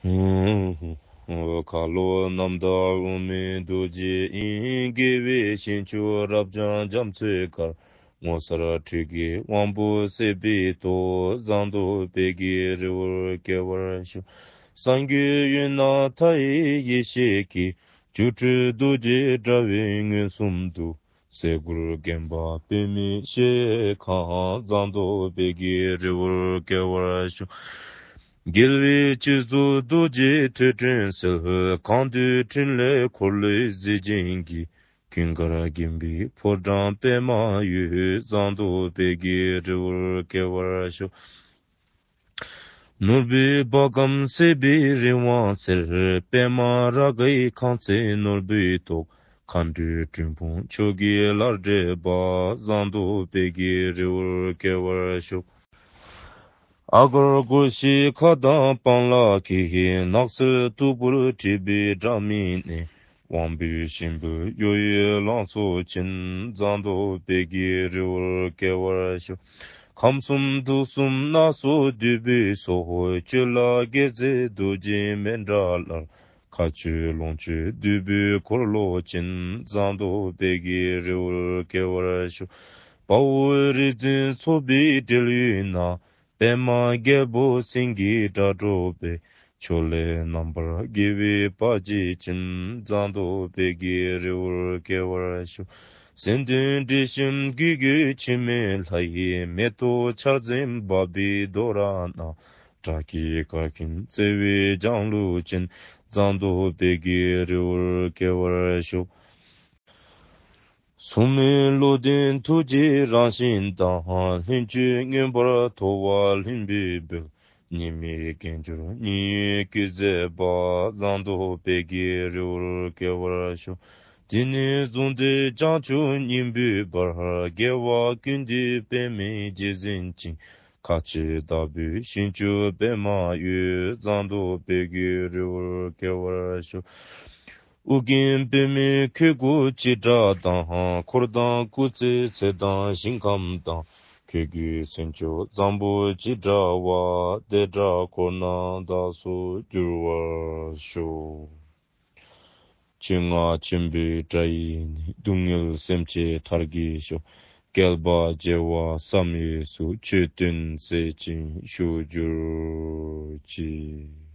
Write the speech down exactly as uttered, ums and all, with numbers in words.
ཁ་ལོ་རྣམ་དག་འོག་མིན་རྡོ་རྗེ་དབྱིངས། དགེ་བའི་བཤེས་མཆོག་རབ་འབྱམས་རྒྱ་མཚོའི་གར། ངོ་མཚར་སྤྲུལ་སྐུའི་དབང་པོ་གསལ་བའི་ཐོག། ཟངས་མདོག་དཔལ་གྱི་རི་བོར་སྐྱེ་བར་ཤོག། སངས་རྒྱས་ཡོད་ན་མཐའ་ཡས་ཡེ་ཤེས་ཀྱི། སྒྱུ་འཕྲུལ་རྡོ་རྗེ་དྲ་བའི་མངོན་སུམ་དུ། སྲས་མགུར་རྒན་པ་པདྨའི་ཞལ་གང་། ཟངས་མདོག་དཔལ་གྱི་རི་བོར་སྐྱེ་བར་ཤོག། རྒྱལ་བའི་སྤྱི་གཟུགས་རྡོ་རྗེ་ཐོད་ཕྲེང་གསལ། གང་འདུལ་ཕྲིན་ལས་འཁོར་ལོའི་གཟི་བྱིན་གྱིས། ཀུན་དགའ་བརྒྱན་པའི་ཕོ་བྲང་པདྨ་འོད། ཟངས་མདོག་དཔལ་གྱི་རི་བོར་སྐྱེ་བར་ཤོག། ནོར་བུའི་བ་གམ་སྲིད་པའི་རི་དབང་གསལ། པདྨ་རཱ་གའི་ཁང་བརྩེགས་ནོར་བུའི་ཐོག། མཁའ་འགྲོའི་སྤྲིན་ཕུང་ཕྱོགས་ཀྱི་ལྷར་བགྲད་པ། ཟངས་མདོག་དཔལ་གྱི་རི་བོར་སྐྱེ་བར་ཤོག། ཨ་གར་གོར་ཞི་ཁ་དང་སྤང་ལ་གི། ནགས་ཚལ་སྟུག་པོར་བྲིས་པའི་སྒྲ་མི་སྙན། དབང་པོའི་ཤིང་བུ་གཡོ་ཡི་ལང་ཚོ་ཅན། ཟངས་མདོག་དཔལ་གྱི་རི་བོར་སྐྱེ་བར་ཤོག། ཁམས་གསུམ་དུག་གསུམ་སྣ་ཚོགས་འདུས་པའི་ཚོགས། གཅོད་ལ་དགེ་རྩའི་རྡོ་རྗེ་མཎྜལ། མཁའ་སྤྱོད་ལོངས་སྤྱོད་འདུས་པའི་འཁོར་ལོ་ཅན། ཟངས་མདོག་དཔལ་གྱི་རི་བོར་སྐྱེ་བར་ཤོག། དཔའ་བོ་རིག་འཛིན་ཚོགས་པའི་སྒྲལ་ཡུལ་ན། པདྨ་རྒྱལ་པོ་སེང་གེའི་སྒྲ་སྒྲོགས་པའི། ཕྱོགས་ལས་རྣམ་པར་རྒྱལ་བའི་དཔའ་རྗེ་ཅན། ཟངས་མདོག་དཔལ་གྱི་རི་བོར་སྐྱེ་བར་ཤོག། སེམས་དོན་དྲི་ཞིམ་གུས་གུས་འཆི་མེད་ལྷ་ཡི། མེ་ཏོག་ཆར་ཟིམ་འབབ་པའི་རྡོ་ར་ན། བྲག་གི་གར་མཁན་བརྩེ་བའི་ལྗང་གླུ་ཅན། ཟངས་མདོག་དཔལ་གྱི་རི་བོར་སྐྱེ་བར་ཤོག། སྲུང་མའི་བློ་ལྡན་ཐུགས་རྗེའི་རང་བཞིན་དང་། ལྷུན་གྱིས་མངོན་པར་མཐོ་བ་ལྷུན་པོའི་དཔལ། ཉི་མའི་རྒྱན་གྱུར་ཉི་འོད་ཀྱིས་མཛེས་པ། ཟངས་མདོག་དཔལ་གྱི་རི་བོར་སྐྱེ་བར་ཤོག། དེ་ནས་བཟུང་སྟེ་བྱང་ཆུབ་སྙིང་པོའི་བར། རྒྱལ་བ་ཀུན་འདུས་པདྨའི་རྗེས་འཛིན་ཅིང་། ཁ་ཆེ་ལྟ་བུའི་ཞིང་བཅུ་པདྨ་འོད། ཟངས་མདོག་དཔལ་གྱི་རི་བོར་སྐྱེ་བར་ཤོག། ཨོ་རྒྱན་པདྨའི་ཁྱོད་སྐུ་ཅི་འདྲ་དང་། འཁོར་དང་སྐུ་ཚེའི་ཚད་དང་ཞིང་ཁམས་དང་། ཁྱོད་ཀྱི་སེམས་མཆོག་བཟང་པོ་ཅི་འདྲ་བ། དེ་འདྲ་ཁོ་ན་བདག་སོགས་འགྱུར་བར་ཤོག། ཆོས་རྔ་ཆེན་པོའི་སྒྲ་ཡིས་ནི། སྡུག་བསྔལ་སེམས་ཅན་ཐར་གྱིས་ཤོག། བསྐལ་པ་བྱེ་བ་བསམ་ཡས་སུ། ཆོས་སྟོན་མཛད་ཅིང་བཞུགས་གྱུར་ཅིག།